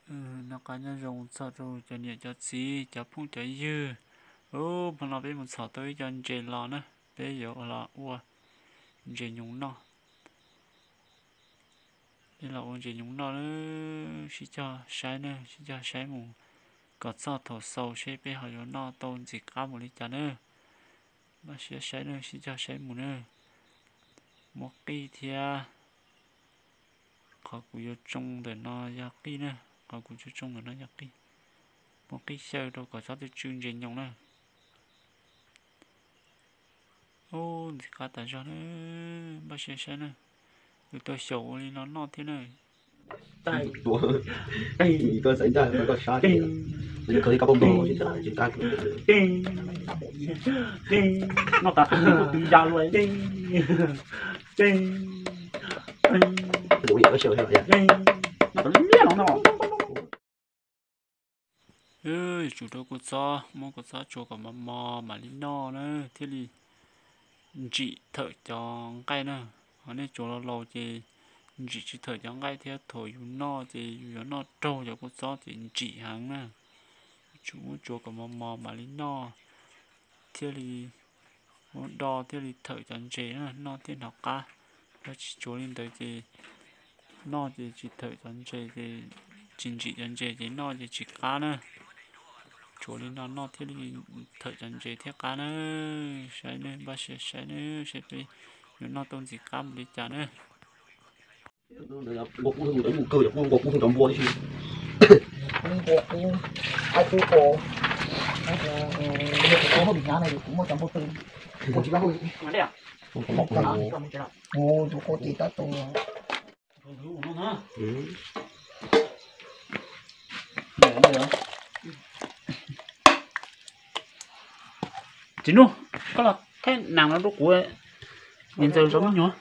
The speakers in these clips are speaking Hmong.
Noj qab nyob zoo txog rau cov niam cov txiv cov phooj cov ywg. Ub, hmo no peb mus txhom tau ib co ntses los na, peb yuav los ua ntses nyoos noj. Peb los ua ntses nyoos noj na, sib cog saib na, sib cog saib mus kom txog thaum xaus seb peb ho yuav noj tau ntxim qab mus li cas na. Npaj siab saib na, sib cog saib mus na. Muab qij thiab. Qhov kuv yuav tsoo ntawm no yog qij na, qhov kuv tsis tsoo ntawm no yog qij. Muab qij xyaw rau kom txhob tsw ntses nyoos na. Ub, ntxim qab tas zog na, npaj siab saib na. Yuav tau xyaum ua li no noj thiab na. Noj tas tus twg ya luaj. Yuav tsum rau kua txob, muab kua txob tsua kom mos mos mam li noj na, thiaj li ntsim thawm cov nqaij na. Ho nej tsuav laus laus ces ntsim tsis thawm cov nqaij thiab, thaum yus noj ces yus yuav noj raug cov kua txob ces ntsim heev na. Yuav tsum muab tsua kom mos mos mam li noj, thiaj li muab do thiaj li thawm cov ntses na, noj thiaj hnov qab. Yog tsis tsuav li ntawd ces noj ces tsis thawm cov ntses ces, tsis ntsim cov ntses ces noj ces tsis qab na. Tsuav li no noj thiaj li thawm cov ntses thiaj qab na. Saib ne, npaj siab saib ne, saib peb yuav noj tau ntxim qab mus li cas na. Nqua kub, nqua kub, nqua kub, nqua kub, kuv muaj cov npua tw, kuv tsis, kuv tus koj tis tab tus. Txiv Nuj, koj los thaij nas no rau kuv, niam ntxawm zov me nyuam.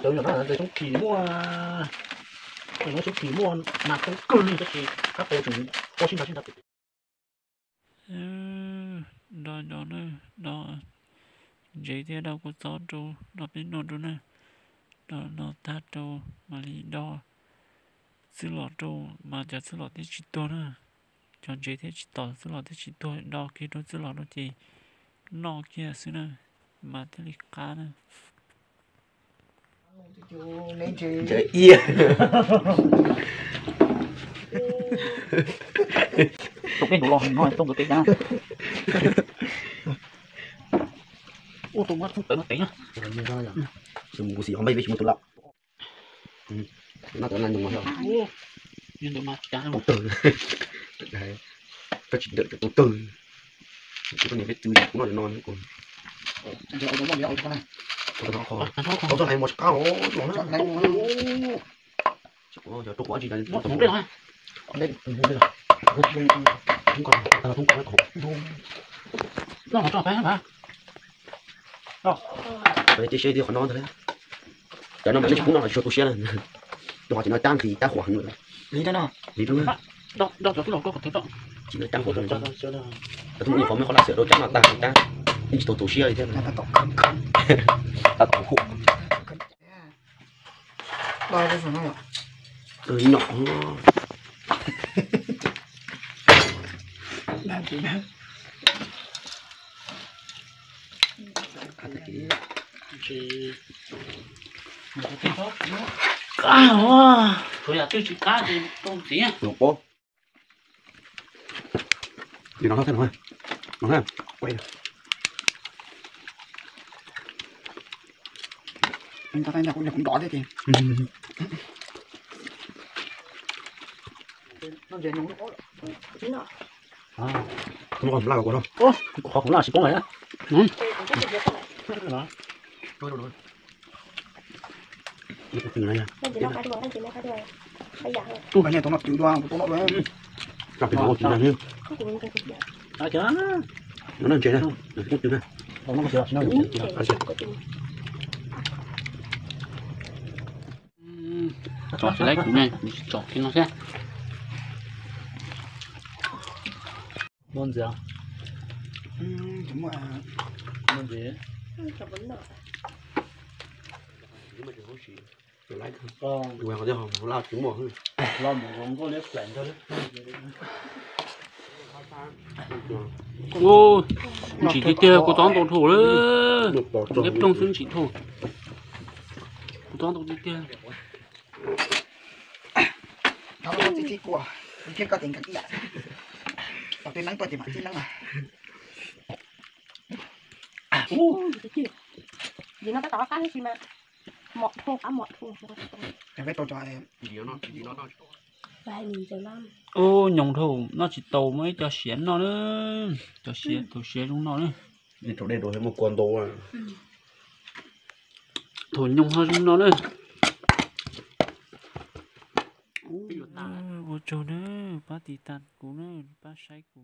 Cov no cov xyoob khis muaj, cov xyoob khis muaj nas koob kawg li, tab sis kab qau tseem ua sib nrag sib nrag. Do do na, do ntses thiab do kua txob rau, do peb noj rau na. Do no tag rau mam li do txwj lom rau, mas cov txwj lom thiaj tsis tuag na. Cov ntses thiaj tsis tom txwj lom thiaj tsis tuag, do kiag rau txwj lom rau ces noj kiag xwb na, mas thiaj li qab na. Ntses iab. Tus peb ntu los no tau nkawd peb cab. Ua tus muab txob tawv no tev na. Mus xim qhov npaj peb tsis muaj tus lawm. No tawv na nus. Tus tawg. Koj tsis ntawm cov tus tawg. Tus niam peb tw kuv noj no. Tau txoj hlais mos tsis qab os. Cov no mas nej tsis pub noj los tsis tshua tu siab na. Noj qhov tsis no tab nqhis tab huam heev lawm. Li no, li no. Tsis no tab huam, tab tus muaj qhov muaj qhov laj xwm rau cab no tag tab, yeej tsis tau tu siab li thiab. Tab tom huam. Nyom. Qab os. Tsis qab ces tu txiv. Li no, no, quay. Kuv nrov thiab ces. Qhov kuv noj tsis poob lawm. Tub nqa nyiaj tau noj twm dua, kuv tau noj dua. Ntses na, kuj twm na. Tso tsis laib kuv ne, tso kiag no thiab. Muaj ntxiv. Muaj ntxiv. Ua, ntsim tiag tiag, kua txob ntau dhau lawm. Ntiab ploog xwb ntsim dhau. Kua txob ntau tiag tiag. Ub, nyoos dhau, noj tsis tau, muaj ib co siav noj na. Cov siav, thaum siav zoo noj na. Thaum nyoos ho zoo noj na. Ua tsaug na, pab tiv tas kuv na, pab saib kuv.